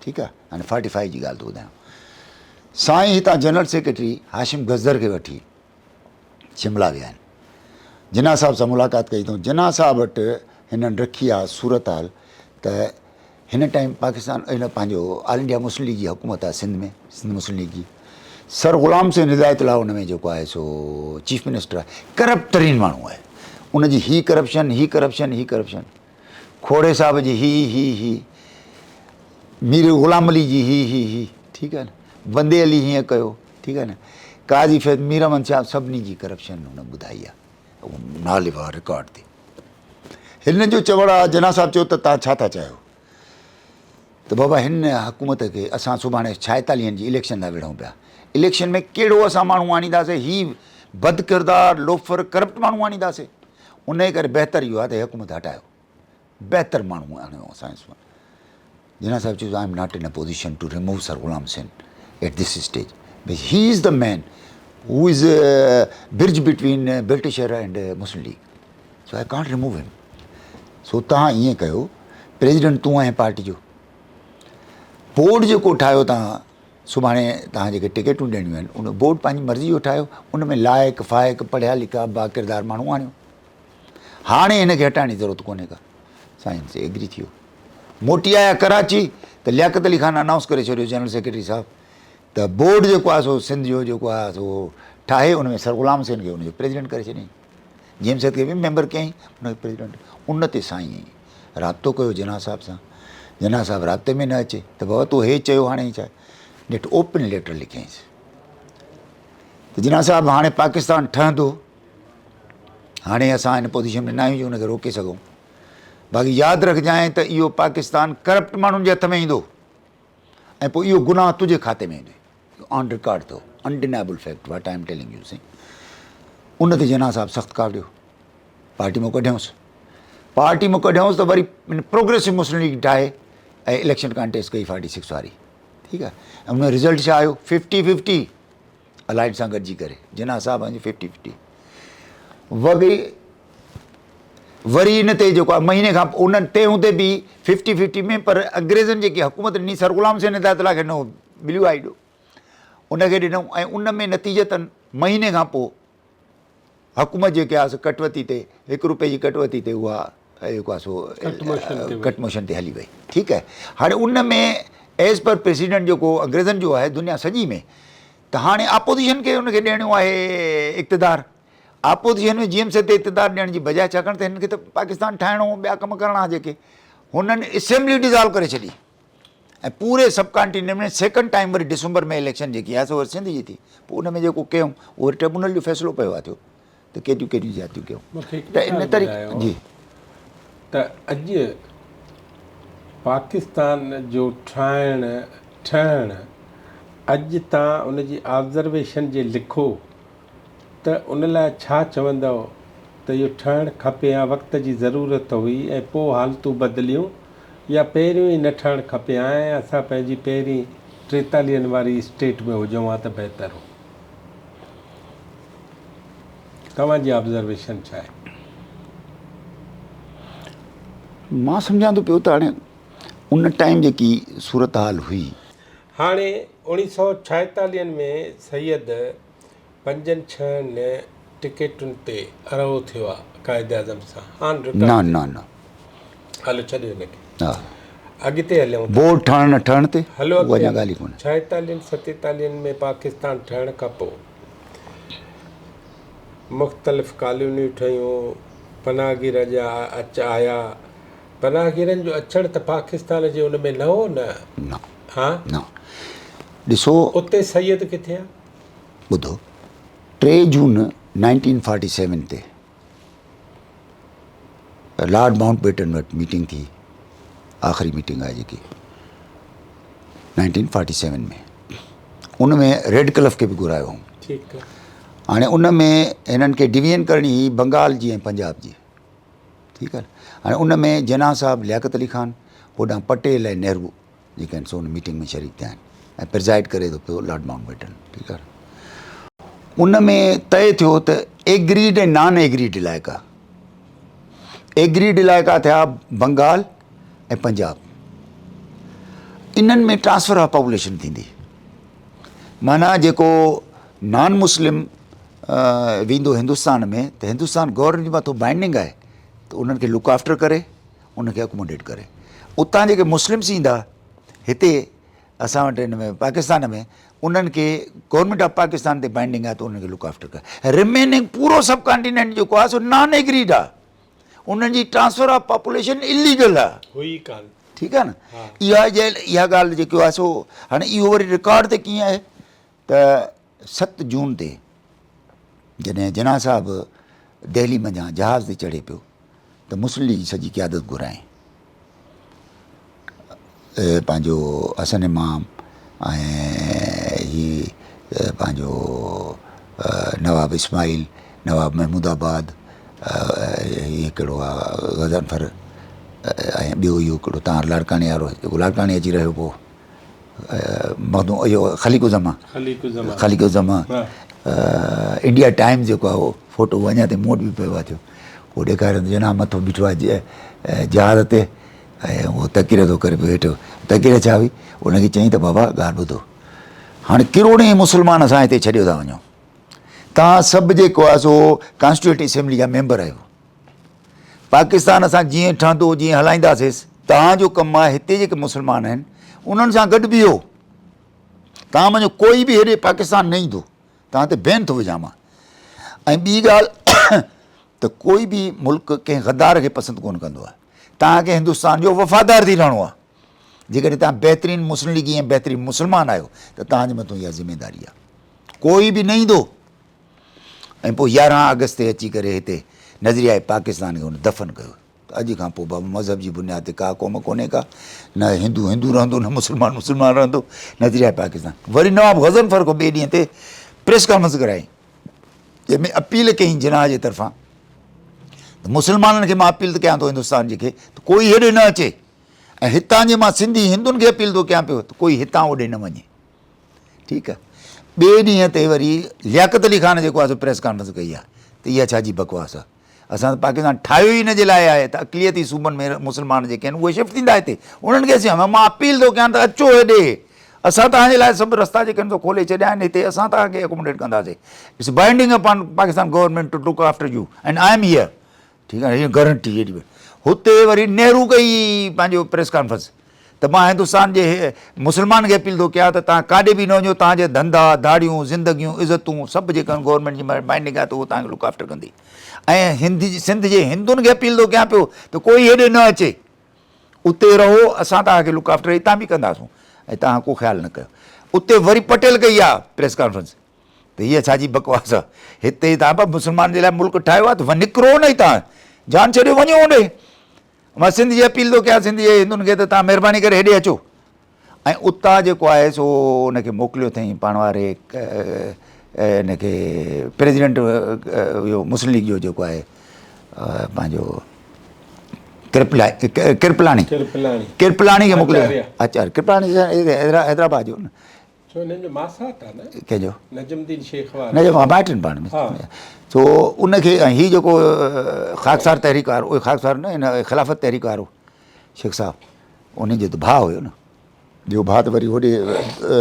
ٺيڪ آ هاڻي فارٽي فائيو جي ڳالهه ٿو ٻڌايان سائين هتان جنرل سيڪريٽري هاشم گزدر کي وٺي شملا ويا آهن جناح صاحب سان ملاقات ڪئي اٿئون جناح صاحب وٽ هنن رکي آ صورتحال ته هن ٽائيم پاڪستان هن پنهنجو آل انڊيا مسلم ليگ جي حڪومت آهي سنڌ ۾ سنڌ مسلم ليگ جي سر غلام حسين هدايت الله ان ۾ جيڪو آهي سو چيف منسٽر آهي ڪرپٽ ترين ماڻهو آهي ان جي هي ڪرپشن هي ڪرپشن هي ڪرپشن کوڙي صاحب جي هي هي هي مير غلام علي جي هي هي هي ٺيڪ آهي نه بندي علي هيئن ڪيو ٺيڪ آهي نه قاضي فيض مير احمد شاهه سڀني جي ڪرپشن هن ٻڌائي آهي نالي وار رڪارڊ تي هن جو چوڻ آ، جناح صاحب چيو ته توهان ڇا ٿا چاهيو ته بابا هن حڪومت کي اسان سڀاڻي ڇائيتاليهن جي اليڪشن لاء وڙهون پيا، اليڪشن ۾ ڪهڙو اسان ماڻهو آڻينداسين، هي بدڪردار، لوفر، ڪرپٽ ماڻهو آڻينداسين، انهي ڪري بهتر اهو آ ته هي حڪومت هٽايو، بهتر ماڻهو آڻيو اسان جي. جناح صاحب چيو I am not in a position to remove sir Ghulam Hussain at this stage he is the man who is bridge between Britisher and Muslim League so I can't remove هم سو تهان ائين ڪيو پريزيڊنٽ تون آهين party جو board جيڪو ٺاهيو تهان سڀاڻي تهان جيڪي ٽڪيٽون ڏيڻيون آهن ان بورڊ پنهنجي مرضي جو ٺاهيو ان ۾ لائق فائق پڙهيا لکيا باڪردار ماڻهو آڻيو هاڻي هن کي هٽائڻ جي ضرورت ڪونهي ڪا سائين سي ايگري ٿي ويو موٽي آيا ڪراچي ته لياقت علي خان انائونس ڪري ڇڏيو جنرل سيڪريٽري صاحب ته بورڊ جيڪو آهي سو سنڌ جو جيڪو آهي سو ٺاهي ان ۾ سر غلام حسين کي ان جو پريزيڊنٽ ڪري ڇڏيائين جيم سيد کي به ميمبر ڪيائين ان کي پريزيڊنٽ ان تي سائين رابطو ڪيو جناح صاحب سان جناح صاحب رابطي ۾ نه اچي ته بابا تو هي چيو هاڻي ڇا نيٺ اوپن ليٽر لکيائينس ته جناح صاحب هاڻي پاڪستان ٺهندو هاڻي اسان ان پوزيشن ۾ نه آهيون جو ان کي روڪي سگهون باقي ياد رکجانء ته اهو پاڪستان ڪرپٽ ماڻهن جي هٿ ۾ ايندو ۽ پوء اهو گناهه تنهنجي کاتي ۾ ايندو آن رڪارڊ اٿو undeniable fact what I am telling you سائين ان تي جناح صاحب سخت ڪاوڙيو پارٽي مون ڪڍيوس پارٽي مون ڪڍيوس ته وري پروگريسو مسلم ليگ ٺاهي ۽ اليڪشن ڪانٽيسٽ ڪئي فارٽي سڪس واري ٺيڪ آهي ان ۾ رزلٽ ڇا آيو ففٽي ففٽي الائيڊ سان گڏجي ڪري جناح صاحب ۽ ففٽي ففٽي وڳي وري ان تي جيڪو آهي مهيني کان ان تي هوندي به ففٽي ففٽي ۾ پر انگريزن جيڪي حڪومت ڏني سر غلام حسين هدايت الله کي ڏنو بليو آئي ڏو ان کي ڏنو ۽ ان ۾ نتيجتن مهيني کان پوء حڪومت جيڪي آهي سو ڪٽوتي تي هڪ روپئي جي ڪٽوتي تي اها جيڪو آهي سو ڪٽ موشن تي هلي وئي ٺيڪ آهي هاڻي ان ۾ ايز پر پريسيڊنٽ جيڪو انگريزن جو آهي دنيا سڄي ۾ ته هاڻي اپوزيشن کي ان کي ڏيڻو آهي اقتدار اپوزيشن ۾ جي ايم سيد تي اقتدار ڏيڻ جي بجاء ڇاڪاڻ ته هنن کي ته پاڪستان ٺاهڻو هو ٻيا ڪم ڪرڻا جيڪي هنن اسيمبلي ڊزالو ڪري ڇڏي ۽ پوري سب ڪانٽيننٽ ۾ سيڪنڊ ٽائيم وري ڊسمبر ۾ اليڪشن جيڪي آهي سو وري سنڌ جي ٿي پوء ان ۾ جيڪو ڪيون اهو وري ٽربيونل جو فيصلو پيو آهي ٿيو ته ڪيڏيون ڪيڏيون زيادتيون ڪيون ته ان طريقي جي ته اڄ پاڪستان جو ٺاهڻ ٺهڻ اڄ تان ان جي آبزرويشن جي لکو ته ان لاء ڇا چوندؤ ته اهو ٺهڻ کپي ها وقت جي ضرورت هئي ۽ پوء حالتون بدليون يا پهريون ئي نه ٺهڻ کپي ها ۽ اسان پنهنجي پهرين ٽيتاليهن واري اسٽيٽ ۾ هجون ها ته بهتر هو. توهان جي آبزرويشن ڇا آهي؟ مان سمجهان ٿو پيو ته هاڻي ان ٽائيم جيڪي صورتحال هئي. هاڻي اوڻيهه سئو ڇائيتاليهن ۾ سيد پنجن ڇهن ٽڪيٽن تي ارهو ٿيو آ قائد اعظم سان آن رڪارڊ نه نه نه هلو ڇڏيو هن کي ها. اڳتي هليون ٿا. بورڊ ٺهڻ نه ٺهڻ تي هلو اها اڳتي اڃا ڳالهه ئي ڪونهي. ڇائيتاليهن ستيتاليهن ۾ پاڪستان ٺهڻ کان پوء مختلف ڪالونيون ٺهيون، پناهگير جا اچ آيا. پناهگيرن جو اچڻ ته پاڪستان جي ان ۾ نه هو نه؟ نه. ها؟ نه. ڏسو. اتي سيد ڪٿي آ؟ ٻڌو. 3 جون 1947 تي لارڊ مائونٽ بيٽن وٽ ميٽنگ ٿي، آخري ميٽنگ آهي جيڪي 1947 ۾ ان ۾ ريڊ ڪلف کي به گهرايو هو. هاڻي ان ۾ هنن کي ڊويزن ڪرڻي هئي بنگال جي ۽ پنجاب جي، ٺيڪ آهي. هاڻي ان ۾ جناح صاحب، لياقت علي خان، هوڏانهن پٽيل ۽ نهرو جيڪي آهن سو ان ميٽنگ ۾ شريڪ ٿيا آهن ۽ پرزائيڊ ڪري ٿو پيو لارڊ مائونٽ بيٽن، ٺيڪ آهي. ان ۾ طئي ٿيو ته ايگريڊ ۽ نان ايگريڊ علائقا، ايگريڊ علائقا ٿيا بنگال ۽ پنجاب، انهن ۾ ٽرانسفر آف پاپوليشن ٿيندي، معنيٰ جيڪو نان مسلم ويندو هندستان ۾ ته هندستان گورنمينٽ جي مٿو بائنڊنگ آهي ته انهن کي لڪ آفٽر ڪري، ان کي اڪوموڊيٽ ڪري. اتان جيڪي مسلمس ايندا هتي اسان وٽ هن ۾ پاڪستان ۾ انهن کي گورنمينٽ آف پاڪستان تي بائنڊنگ آهي ته انهن کي لڪ آفٽر ڪري. ريميننگ پورو سب ڪانٽينينٽ جيڪو آهي سو نان ايگريڊ آهي، انهن جي ٽرانسفر آف پاپوليشن اليگل آهي. هئي ڪانه. ٺيڪ آهي نه. اها اها ڳالهه جيڪو آهي سو هاڻي اهو وري رڪارڊ تي ڪيئن آهي ته 7 جون تي جڏهن جناح صاحب دهلي منجهان جهاز تي چڙهي پيو ته مسلم ليگ جي سڄي قيادت گهرائين، پنهنجو حسن امام ۽ هي پنهنجو نواب اسماعيل، نواب محمود آباد، هي هڪڙو آ غضنفر ۽ ٻيو اهو هڪڙو تان لاڙڪاڻي وارو جيڪو لاڙڪاڻي اچي رهيو پوء مخدوم اهو خليق الزمان، خليق الزمان، انڊيا ٽائمز جيڪو آهي اهو فوٽو اڃا تائين مون وٽ به پيو آهي ٿيو اهو ڏيکاريو ته جناح مٿو بيٺو آهي جهاز تي ۽ اهو تقرير ٿو ڪري پيو هيٺ. تقرير ڇا هئي؟ ان کي چيائين ته بابا ڳالهه ٻڌو، هاڻي ڪروڙين مسلمان اسان هتي ڇڏيو ٿا وڃون، توهان سڀ جيڪو آهي سو ڪانسٽيٽيوئنٽ اسيمبلي جا ميمبر آهيو، پاڪستان اسان جيئن ٺهندو جيئن هلائينداسيس، توهان جو ڪم آهي هتي جيڪي مسلمان آهن انهن سان گڏ بيهو، توهان منجهو ڪوئي به هيڏي پاڪستان نه ايندو، توهان تي بين ٿو وجهان مان. ۽ ٻي ڳالهه ته ڪوئي به ملڪ ڪنهن غدار کي پسند ڪونه ڪندو آهي، توهان کي هندستان جو وفادار ٿي رهڻو آهي، جيڪڏهن توهان بهترين مسلم ليگي ۽ بهترين مسلمان آهيو ته توهان جي مٿون اها ذميداري آهي، ڪوئي به نه ايندو. ۽ پوء 11 آگسٽ تي اچي ڪري هتي نظريه پاڪستان کي هن دفن ڪيو ته اڄ کان پوء بابا مذهب جي بنياد تي ڪا قوم ڪونهي ڪا، نه هندو هندو رهندو نه مسلمان مسلمان رهندو، نظريه پاڪستان. وري نواب غضنفر کان ٻئي ڏينهن تي پريس ڪانفرنس ڪرائي جنهن ۾ اپيل ڪئي جناح جي طرفان ته مسلمانن کي مان اپيل ٿو ڪيان ٿو هندستان جي کي ته ڪوئي هيڏي نه اچي ۽ هتان جي مان سنڌي هندن کي اپيل ٿو ڪيان پيو ته ڪوئي هتان هوڏي نه وڃي. ٺيڪ آ. ٻئي ڏينهن تي وري لياقت علي خان جيڪو آ سو پريس ڪانفرنس ڪئي آ ته اها ڇا جي بڪواس آ. اسان ته پاڪستان ٺاهيو ئي ان جي لاء آهي ته اقليتي صوبن ۾ مسلمان جيڪي آهن اهي شفٽ ٿيندا هتي انهن کي اسين مان اپيل ٿو ڪيان ته اچو هيڏي اسان توهان جي لاء سڀ رستا جيڪي آهن سو کولي ڇڏيا آهن هتي اسان توهان کي اڪوموڊيٽ ڪنداسين. It's binding upon Pakistan government to look after you and I am here. ٺيڪ آهي هيء گارنٽي ايڏي وڏي. هتي وري نهرو ڪئي پنهنجو پريس ڪانفرنس ته مان هندستان جي مسلمان کي اپيل ٿو ڪيان ته توهان ڪاڏي به نه وڃو توهان جا ڌنڌا ڌاڙيون زندگيون عزتون سڀ جيڪا گورنمينٽ جي بائنڊنگ آهي ته اهو توهان کي لڪ آفٽر ڪندي ۽ هند سنڌ جي هندن کي اپيل ٿو ڪيان پيو ته ڪوئي هيڏي نه اچي اتي رهو اسان توهان کي لڪ آفٽر هتان به ڪنداسون ۽ توهان ڪو خيال نه ڪيو. اتي وري پٽيل ڪئي آهي پريس ڪانفرنس ته هيء ڇا جي بڪواس آ؟ هتي توهان به مسلمانن جي لاء ملڪ ٺاهيو آ ته نڪرو نه هتان، جان ڇڏيو وڃو هوڏي. مان سنڌ جي اپيل ٿو ڪيان سنڌ جي هندن کي ته توهان مهرباني ڪري هيڏي اچو. ۽ اتان جيڪو آهي سو ان کي موڪليو اٿئين پاڻ واري ان کي پريزيڊنٽ اهو مسلم ليگ جو جيڪو آهي پنهنجو ڪرپلاڻي ڪرپلاڻي کي موڪليو اچار ڪرپلاڻي حيدرآباد جو نه ڇو هنن جو ماسات آ نه. ڪنهن جو؟ نجم الدين شيخ وارو. نجم ها مائٽ آهن پاڻ ۾. سو ان کي ۽ هي جيڪو خاڪسار تحريڪ وارو خاڪسار نه هن خلافت تحريڪ وارو شيخ صاحب ان جو ته ڀاء هيو نه ٻيو ڀاء ته وري هوڏي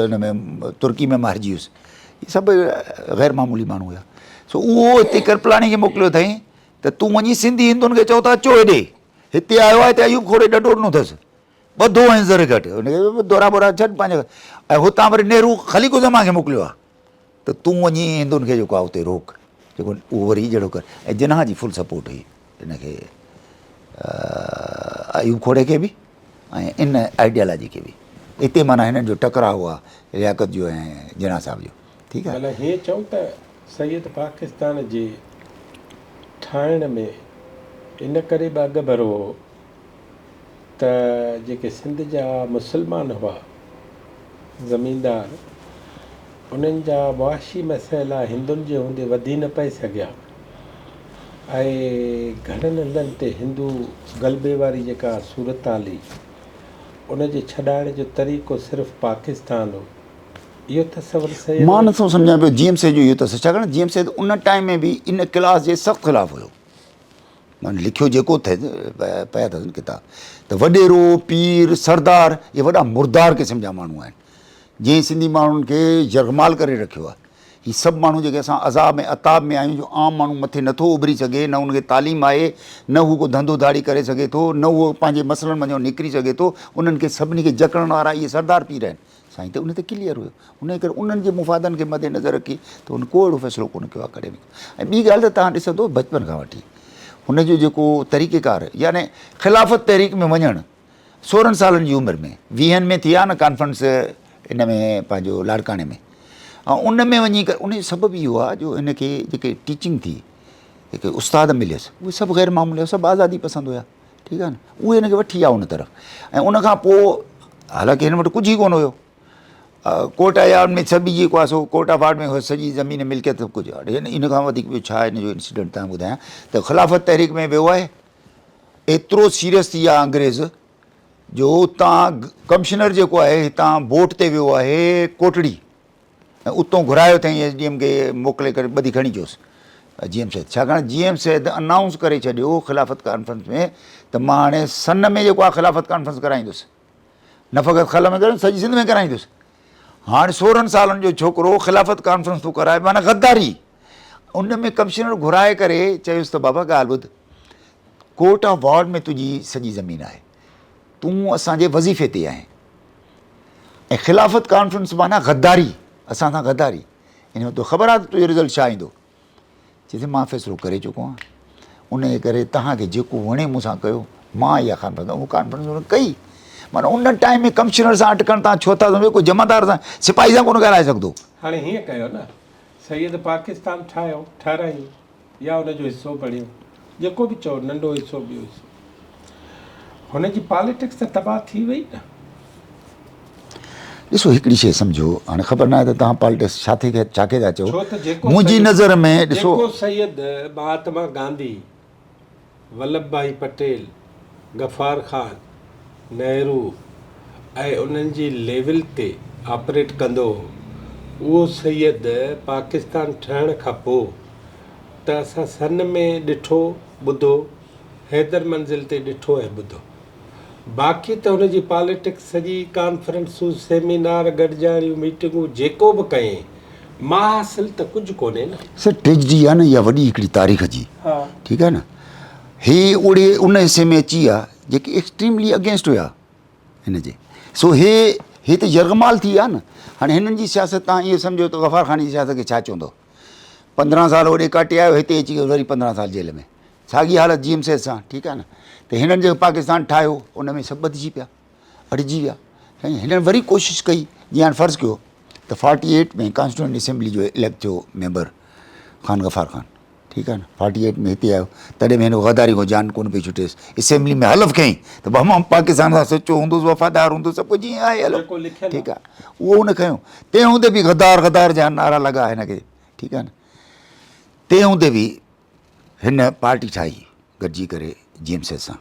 ان ۾ ترڪي ۾ مارجي ويس. هي سڀ غير معمولي ماڻهو هيا. سو اهو هتي ڪرپلاڻي کي موڪليو اٿائين ته تون وڃي سنڌي هندن کي چئو ته اچو هيڏي. هتي آيو آهي هتي ايوب کوڙي ڏنڊو ڏنو اٿس. ٻڌو ۽ ذري گهٽ هن کي دورا بورا ڇڏ پنهنجا ۽ هتان وري نهرو خليق الزمان کي موڪليو آهي ته تون وڃي هندن کي جيڪو آهي اتي روڪ جيڪو اهو وري جهڙو ڪر ۽ جناح جي فل سپورٽ هئي هن کي ايوب کوڙي کي به ۽ ان آئيڊيالاجي کي به اتي معنيٰ هنن جو ٽڪراء هو لياقت جو ۽ جناح صاحب جو ٺيڪ آهي. معنيٰ هيئن چئون ته سيد پاڪستان جي ٺاهڻ ۾ ان ڪري به اڳڀرو هو ته جيڪي سنڌ جا مسلمان هئا زميندار انهن جا معاشي مسئلا هندن جي هوندي وڌي نه پئي سگهيا ۽ گهڻن هنڌن تي هندو غلبي واري جيڪا صورتحال هئي ان جي ڇڏائڻ جو طريقو صرف پاڪستان هو. اهو تصور سيد مان نٿو سمجهان پيو جي ايم سيد جو اهو تصور ڇاڪاڻ جي ايم سيد ان ٽائيم ۾ به ان ڪلاس جي سخت خلاف هيو. معنيٰ لکيو جيڪو ٿئي پيا اٿس ڪتاب ته وڏيرو پير سردار اهي وڏا مردار قسم جا ماڻهو آهن جنهن سنڌي ماڻهن کي يرغمال ڪري رکيو آهي هي سڀ ماڻهو جيڪي اسان عذاب ۽ عتاب ۾ آهيون جو عام ماڻهو مٿي نٿو اڀري سگهي نه ان کي تعليم آهي نه هو ڪو ڌنڌو ڌاڙي ڪري سگهي ٿو نه هو پنهنجي مسئلن منجهان نڪري سگهي ٿو انهن کي سڀني کي جڪڙڻ وارا اهي سردار پير آهن سائين ته ان تي ڪليئر هيو ان ڪري انهن جي مفادن کي مد نظر رکي ته هن ڪو اهڙو فيصلو ڪونه ڪيو آهي ڪڏهن به ۽ ٻي ڳالهه ته توهان ڏسندو بچپن کان وٺي هن جو جيڪو طريقه ڪار يعني خلافت تحريڪ ۾ وڃڻ 16 سالن جي عمر ۾ ويهن ۾ ٿي آ نه ڪانفرنس ان ۾ پنهنجو لاڙڪاڻي ۾ ۽ ان ۾ وڃي ڪري ان جو سبب اهو آهي جو هن کي جيڪي ٽيچنگ ٿي جيڪي استاد مليس اهي سڀ غير معمولي سڀ آزادي پسند هيا ٺيڪ آهي نه اهي هن کي وٺي ويا ان طرف ۽ ان کان پوء حالانڪه هن وٽ ڪجهه ئي ڪونه هيو ڪورٽ آف ۾ سڀ جيڪو آهي سو ڪورٽ آف آرٽ ۾ سڄي زمين ملڪيت سڀ ڪجهه آهي ان کان وڌيڪ ٻيو ڇا هن جو انسيڊنٽ تان ٻڌايان ته خلافت تحريڪ ۾ ويو آهي ايترو سيريس ٿي ويا انگريز جو اتان ڪمشنر جيڪو آهي هتان بوٽ تي ويو آهي ڪوٽڙي ۽ اتون گهرايو اٿائين ايس ڊي ايم کي موڪلي ڪري ٻڌي کڻي چيوس جي ايم سيد ڇاڪاڻ جي ايم سيد انائونس ڪري ڇڏيو خلافت ڪانفرنس ۾ ته مان هاڻي سن ۾ جيڪو آهي خلافت ڪانفرنس ڪرائيندس نه فقط خل ۾ ڪرائيندس سڄي سنڌ ۾ ڪرائيندس هاڻي 16 سالن جو ڇوڪرو خلافت ڪانفرنس ٿو ڪرائي معنی غداري ان ۾ ڪمشنر گهرائي ڪري چيس ته بابا ڳالهه ٻڌ ڪورٽ آف وارڊ ۾ تنهنجي سڄي زمين آهي تون اسان جي وظيفي تي آهين ۽ خلافت ڪانفرنس معنيٰ غداري، اسان سان غداري. ان ۾ توکي خبر آهي ته تنهنجو رزلٽ ڇا ايندو؟ چيس مان فيصلو ڪري چڪو آهيان، ان جي ڪري توهان کي جيڪو وڻي مون سان ڪيو، مان اها ڪانفرنس اها ڪانفرنس هن ڪئي. معنيٰ ان ٽائيم ۾ ڪمشنر سان اٽڪڻ تان ڇو ٿا سمجهو ڪو جمعدار سان سپاهي سان ڪونه ڳالهائي سگهندو. هاڻي هيئن ڪيو نه سيد پاڪستان ٺاهيو ٺهرايون. يا ان جو حصو بڻيو، جيڪو به چئو، ننڍو حصو ٻيو حصو. هن جي پاليٽڪس ته تباهه ٿي وئي نه. ڏسو هڪڙي شيء سمجهو، هاڻي خبر ناهي ته توهان پاليٽڪس ڇا ٿي ڇا کي ٿا چئو، ڇو ته جيڪو منهنجي سيد نظر ۾ ڏسو. جيڪو سيد مهاتما گانڌي، ولڀ ڀائي پٽيل، غفار خان، نهرو ۽ انهن جي ليول تي آپريٽ ڪندو هو، اهو سيد پاڪستان ٺهڻ کان پوء ته اسان سن ۾ ڏٺو ٻڌو، حيدر منزل تي ڏٺو ۽ ٻڌو. باقي ته هن جي پاليٽڪس سڄي ڪانفرنسون، سيمينار، گڏجاڻيون، ميٽنگون جيڪو به ڪيائين، ماحصل ته ڪجهه ڪونهي نه. سر ٽريجڊي آهي نه اها وڏي هڪڙي تاريخ جي ٺيڪ آهي نه هي اڙي ان حصي ۾ اچي ويا جيڪي ايڪسٽريملي اگينسٽ هيا هن جي سو هي هي ته يرغمال ٿي ويا نه هاڻي هنن جي سياست تان اهو سمجهو ته غفار خان جي سياست کي ڇا چوندو 15 سال هوڏي ڪاٽي آيو هتي اچي وري 15 سال جيل ۾ ساڳي حالت جي ايم سيد سان ٺيڪ آهي نه ته هنن جيڪو پاڪستان ٺاهيو ان ۾ سڀ ٻڌجي پيا اڙجي ويا سائين هنن وري ڪوشش ڪئي جيئن هاڻي فرض ڪيو ته 48 ۾ ڪانسٽيٽوئنٽ اسيمبلي جو اليڪٽ ٿيو ميمبر خان غفار خان ٺيڪ آهي نه 48 ۾ هتي آيو تڏهن به هن غداري کان جان ڪونه پئي ڇٽيس اسيمبلي ۾ حلف کنئي ته بابا مان پاڪستان سان سچو هوندس وفادار هوندس سڀ ڪجهه جيئن آهي حلف ٺيڪ آهي اهو هن کنيو تنهن هوندي به غدار غدار جا نعرا لڳا هن کي ٺيڪ آهي نه تنهن هوندي به هن پارٽي ٺاهي گڏجي ڪري جي ايم سيد سان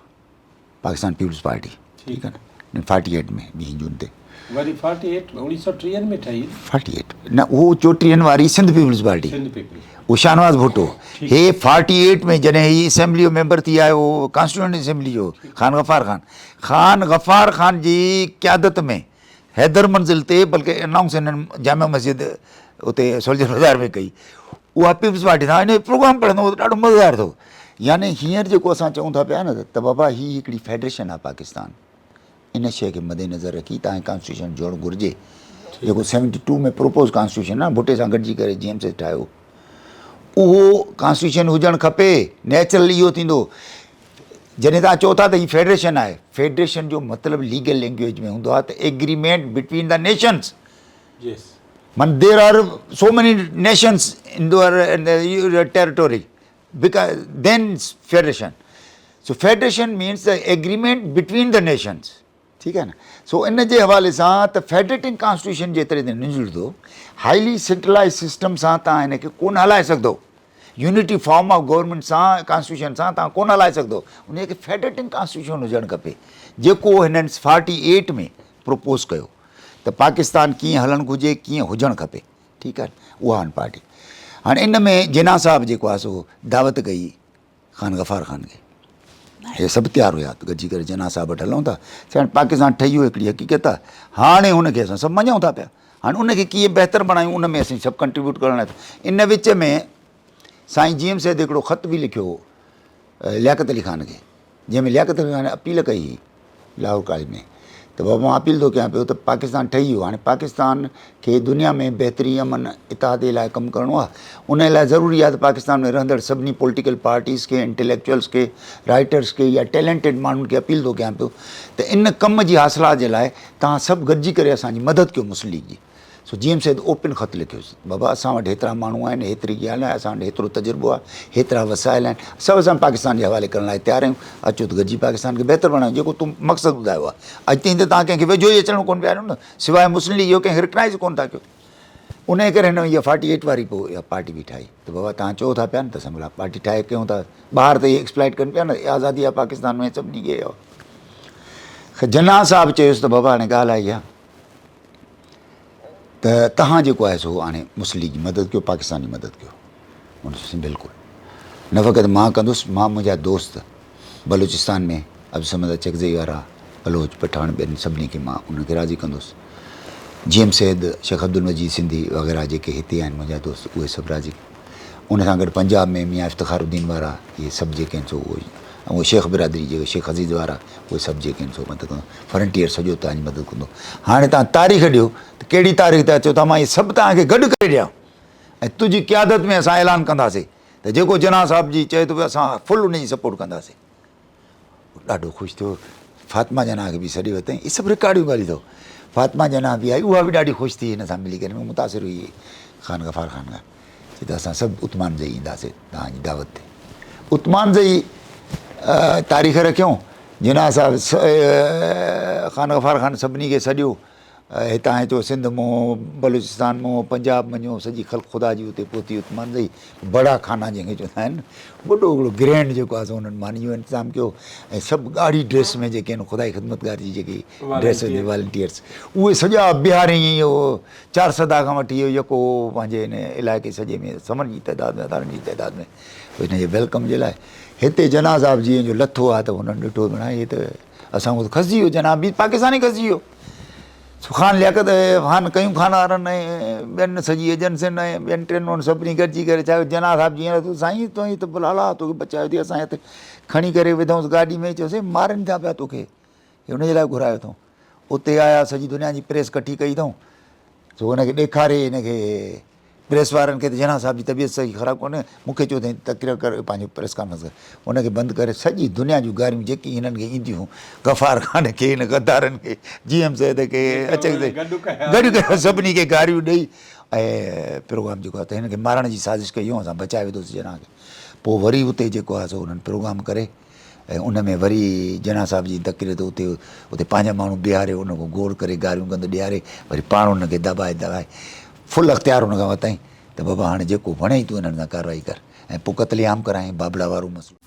پاڪستان پيپلز پارٽي ٺيڪ آهي نه 48 ۾ 20 جون تي وري 48 ۾ 1930 ۾ ٺهي 48 نه اهو 34 واري Sindh peoples party Sindh peoples اهو شاهنواز ڀٽو هي 48 ۾ جڏهن هي اسيمبلي جو ميمبر ٿي آيو ڪانسٽيٽوئنٽ اسيمبلي جو خان غفار خان خان غفار خان جي قيادت ۾ حيدر منزل تي بلڪه انائونس هنن جامع مسجد اتي سولجر بازار ۾ ڪئي اها پيپلز پارٽي سان ان پروگرام پڙهندو هو ڏاڍو مزيدار ٿو يعني هينئر جيڪو اسان چئون ٿا پيا نه ته بابا هي هڪڙي فيڊريشن آهي پاڪستان ان شيء کي مد نظر رکي تان ڪانسٽيٽيوشن جوڙڻ گهرجي جيڪو 72 ۾ پروپوز ڪانسٽيٽيوشن آهي ڀٽي سان گڏجي ڪري جي ايم سي ٺاهيو اهو ڪانسٽيٽيوشن هجڻ کپي نيچرل اهو ٿيندو جڏهن تان چئو ٿا ته هي فيڊريشن آهي فيڊريشن جو مطلب ليگل لينگويج ۾ هوندو آهي ته ايگريمينٽ بٽوين the nations من there are so many nations in their territory because then federation so federation means the agreement between the nations ٺيڪ آهي نه سو ان جي حوالي سان ته فيڊريٽنگ ڪانسٽيٽيوشن جيتري تائين نه جڙندو هائلي سينٽرلائز سسٽم سان تان هن کي ڪون هلائي سگهندو يونٽي فارم آف گورنمينٽ سان ڪانسٽيٽيوشن سان تان ڪون هلائي سگهندو ان کي فيڊريٽنگ ڪانسٽيٽيوشن هجڻ کپي جيڪو هنن 48 ۾ پروپوز ڪيو ته پاڪستان ڪيئن هلڻ گهرجي ڪيئن هجڻ کپي ٺيڪ آهي اها آهن پارٽي هاڻي ان ۾ جناح صاحب جيڪو آهي سو دعوت ڪئي خان غفار خان کي هي سڀ تيار هيا ته گڏجي ڪري جناح صاحب وٽ هلون ٿا سائين پاڪستان ٺهي ويو هڪڙي حقيقت آهي هاڻي هن کي اسان سڀ مڃون ٿا پيا هاڻي ان کي ڪيئن بهتر بڻايون ان ۾ اسين سڀ ڪنٽريبيوٽ ڪرڻ لاء ان وچ ۾ سائين جي ايم سيد هڪڙو خط به لکيو هو لياقت علي خان کي جنهن ۾ لياقت علي خان اپيل ڪئي هئي لاهور ڪاليج ۾ ته بابا مان اپيل ٿو ڪيان پيو ته پاڪستان ٺهي ويو هاڻي پاڪستان کي دنيا ۾ بهتري امن اتحاد لاء ڪم ڪرڻو آهي ان لاء ضروري آهي ته پاڪستان ۾ رهندڙ سڀني پوليٽيڪل پارٽيز کي انٽليڪچوئلس کي رائٽرس کي يا ٽيلنٽيڊ ماڻهن کي اپيل ٿو ڪيان پيو ته ان ڪم جي حاصلات جي لاء توهان سڀ گڏجي ڪري اسان جي مدد ڪيو مسلم ليگ جي سو جي ايم سيد اوپن خط لکيس، بابا اسان وٽ هيترا ماڻهو آهن، هيتري ڳالهه آهي، اسان وٽ هيترو تجربو آهي، هيترا وسائل آهن، سڀ اسان پاڪستان جي حوالي ڪرڻ لاء تيار آهيون، اچو ته گڏجي پاڪستان کي بهتر بڻايون، جيڪو تون مقصد ٻڌايو آهي. اڄ تائين ته توهان ڪنهن کي ويجهو ئي اچڻ ڪونه پيا ڏيو نه، سواء مسلم ليگ جو ڪنهن کي ريڪگنائيز ڪونه ٿا ڪيو. انهيء ڪري هن اها فارٽي ايٽ واري پوء اها پارٽي به ٺاهي ته بابا توهان چئو ٿا پيا نه ته اسان ڀلا پارٽي ٺاهي ڪيون ٿا، ٻاهر ته اهي ايڪسپلائيٽ ڪن پيا نه، آزادي آهي پاڪستان ۾ سڀني کي. جناح صاحب چيس ته بابا هاڻي ڳالهه آئي آهي. ته توهان جيڪو آهي سو هاڻي مسلم ليگ جي مدد ڪيو پاڪستان جي مدد ڪيو هن چيو بلڪل نه فقط مان ڪندس مان منهنجا دوست بلوچستان ۾ عبدالصمد اچڪزئي وارا بلوچ پٺاڻ ٻين سڀني کي مان انهن کي راضي ڪندس جي ايم سيد شيخ عبدالمجيد سنڌي وغيره جيڪي هتي آهن منهنجا دوست اهي سڀ راضي ان سان گڏ پنجاب ۾ ميان افتخار الدين وارا اهي سڀ جيڪي آهن سو اهي ۽ شيخ برادري جيڪي شيخ عزيز وارا اهي سڀ جيڪي آهن سو مدد ڪندو فرنٽيئر سڄو توهان جي مدد ڪندو. هاڻي توهان تاريخ ڏيو ته ڪهڙي تاريخ تي اچو ٿا، مان اهي سڀ توهان کي گڏ ڪري ڏيان ۽ تنهنجي قيادت ۾ اسان اعلان ڪنداسين ته جيڪو جناح صاحب جي چئي ٿو پيو اسان فل ان جي سپورٽ ڪنداسين. ڏاڍو خوش ٿيو. فاطمه جناح کي به سڏي ورتائين. اهي سڀ رڪارڊيون ڳالهيون اٿو. فاطمه جناح به آئي، اها به ڏاڍي خوش ٿي هن سان ملي ڪري متاثر هئي خان غفار خان کان. چي ته اسان سڀ عثمان زئي اينداسين توهان جي دعوت تي. عثمان زئي تاريخ رکيون، جناح صاحب خان غفار خان سڀني کي سڏيو، هتان هتو سنڌ مون، بلوچستان مون، پنجاب منجهون سڄي خلق خدا جي اتي پهتي عثمان زئي بڙا خانا جنهن کي چوندا آهن وڏو هڪڙو گرينڊ جيڪو آهي سو انهن ماني جو انتظام ڪيو ۽ سڀ ڳاڙهي ڊريس ۾ جيڪي آهن خدائي خدمتگار جي جيڪي ڊريس هوندي والنٽيئرس اهي سڄا بيهاري ائين اهو چارسدا کان وٺي اهو يڪو پنهنجي هن علائقي سڄي ۾ سون جي تعداد ۾ هزارن جي تعداد ۾ هن جي welcome جي لاء هتي جناح صاحب جيئن جو لٿو آهي ته هنن ڏٺو ڀيڻا هي ته اسان کان ته کسجي ويو جناح به پاڪستان ئي کسجي ويو سو خان لياقت خان قيوم خان وارن ۽ ٻين سڄي ايجنسين ۽ ٻين ٽن انهن سڀني گڏجي ڪري ڇا جناح صاحب جيئن لٿو سائين تون هي ته بلالا توکي بچايو ٿي اسان هت کڻي ڪري وڌائونس گاڏي ۾ چيوسين مارن ٿا پيا توکي هي ان جي لاء گهرايو اٿئون اتي آيا سڄي دنيا جي پريس ڪٺي ڪئي اٿئون سو ان کي ڏيکاري ان کي پريس وارن کي ته جناح صاحب جي طبيعت صحيح خراب ڪونهي مون کي چيو اٿئي تقرير ڪر پنهنجو پريس ڪانفرنس ڪر ان کي بند ڪري سڄي دنيا جون گاريون جيڪي هنن کي اينديون هيون غفار خان کي هن غدارن کي جي ايم سيد کي اچڪزئي گڏ ڪيا سڀني کي گاريون ڏئي ۽ پروگرام جيڪو آهي ته هن کي مارڻ جي سازش ڪئي هئون اسان بچائي وڌوسين جناح کي پوء وري اتي جيڪو آهي سو انهن پروگرام ڪري ۽ ان ۾ وري جناح صاحب جي تقرير ته اتي اتي پنهنجا ماڻهو بيهاري ان کان گوڙ ڪري گاريون گند ڏياري وري پاڻ ان کي دٻائي دٻائي فل اختيار ان کان ورتائين ته بابا هاڻي جيڪو وڻئي تون انهن سان ڪارروائي ڪر ۽ پوء قتل عام ڪرايائين بابڙا وارو مسئلو.